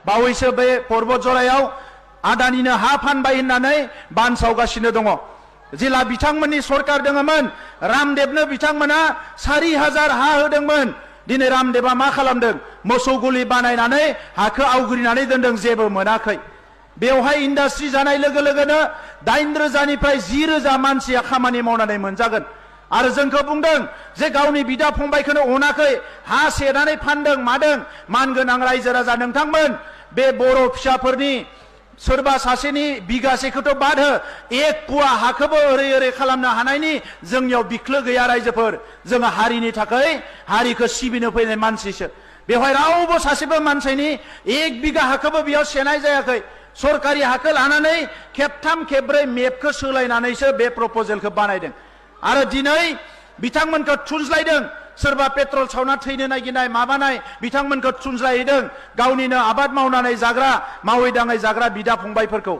बावैसो बे पर्बतजरायाव आदानिनो हा फानबाय होननानै बानसावगासिनो दङ। जेला बिथांमोननि सरकार दङमोन रामदेबनो बिथांमोना 4000 हा होदोंमोन। दिनै रामदेबा मा खालामदों? मोसौ गलि बानायनानै हाखौ आवग्रिनानै दोनदों, जेबो मोनाखै। बेवहाय इन्डास्ट्रि जानाय लोगो लोगोनो 8,000निफ्राय 10,000 मानसिया खामानि मावनानै मोनजागोन। आरो जोंखौ बुंदों जे गावनि बिदा फंबायखौनो अनाखै, हा सेनानै फानदों मादों। मानगोनां रायजो राजा नोंथांमोन, बे बर' फिसाफोरनि सोरबा सासेनि बिगासेखौथ' बाद हो, 1 कुवा हाखौबो ओरै ओरै खालामनो हानायनि जोंनियाव बिख्लो गैया रायजोफोर। जोङो हारिनि थाखाय हारिखौ सिबिनो फैनाय मानसिसो। बेवहाय रावबो सासेबो मानसिनि 1 बिगा हाखौबो बेयाव सेनाय जायाखै। सरकारि हाखौ लानानै खेबथाम खेबब्रै मेपखौ सोलायनानैसो बे प्रप'जेलखौ बानायदों। आरो दिनै बिथांमोनखौ थुनज्लायदों। सोरबा पेट्रल सावना थैनो नागिरनाय माबानाय बिथांमोनखौ थुनज्लायहैदों। गावनिनो आबाद मावनानै जाग्रा, मावै दाङै जाग्रा बिदा फंबायफोरखौ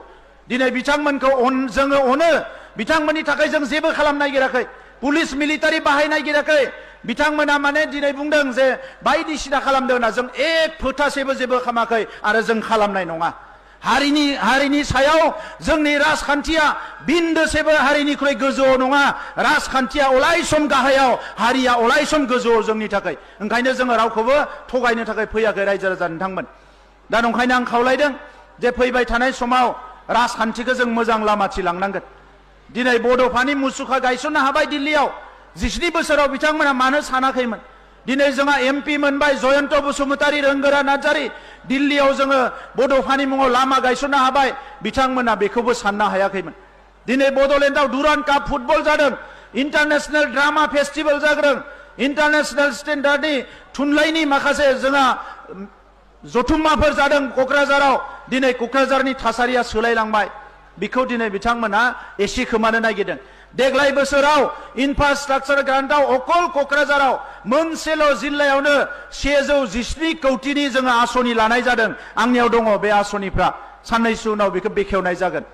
दिनै बिथांमोनखौ जोङो अनो। बिथांमोननि थाखाय जों जेबो खालामनो नागिराखै। पुलिस मिलिटारि बाहायनो नागिराखै। बिथांमोना माने दिनै बुंदों जे बायदिसिना खालामदों होनना। जों 1 फोथासेबो जेबो खालामाखै आरो जों खालामनाय नङा। हारिनि सायाव जोंनि राजखान्थिया बिन्दोसेबो हारिनिख्रुइ गोजौआव नङा। राजखान्थिया अरायसम गाहायाव, हारिया अरायसम गोजौआव जोंनि थाखाय। ओंखायनो जोङो रावखौबो थगायनो थाखाय फैयाखै रायजो राजा नोंथांमोन। दा नंखायनो आं खावलायदों जे फैबाय थानाय समाव राजखान्थिखौ जों मोजां लामाथिं लांनांगोन। दिनै बड'फानि मुसुखा गायसननो हाबाय दिल्लीयाव। 17 बोसोराव बिथांमोना मानो सानाखैमोन? दिनै जोंहा MP मोनबाय जयन्त बसुमतारी, रोंगोरा नार्जारी। दिल्लीयाव जोङो बड'फानि मुङाव लामा गायसननो हाबाय, बिथांमोना बेखौबो साननो हायाखैमोन। दिनै बड'लेण्डआव डुरान्ड काप फुटबल जादों, इन्टारनेशनेल ड्रामा फेस्टिभेल जादों, इन्टारनेशनेल स्टेन्डार्डनि थुनलाइनि माखासे जोंहा जथुम्माफोर जादों क'क्राझाराव। दिनै क'क्राझारनि थासारिया सोलायलांबाय। बेखौ दिनै बिथांमोना एसे खोमानो नागिरदों। देग्लाय बोसोराव इनफ्रास्ट्राक्चार ग्रान्टआव अकल क'क्राझाराव मोनसेल' जिल्लायावनो 117 कौटिनि जोङो आसनि लानाय जादों। आंनियाव दङ बे आसनिफ्रा। साननैसो उनाव बेखौ बेखेवनाय जागोन।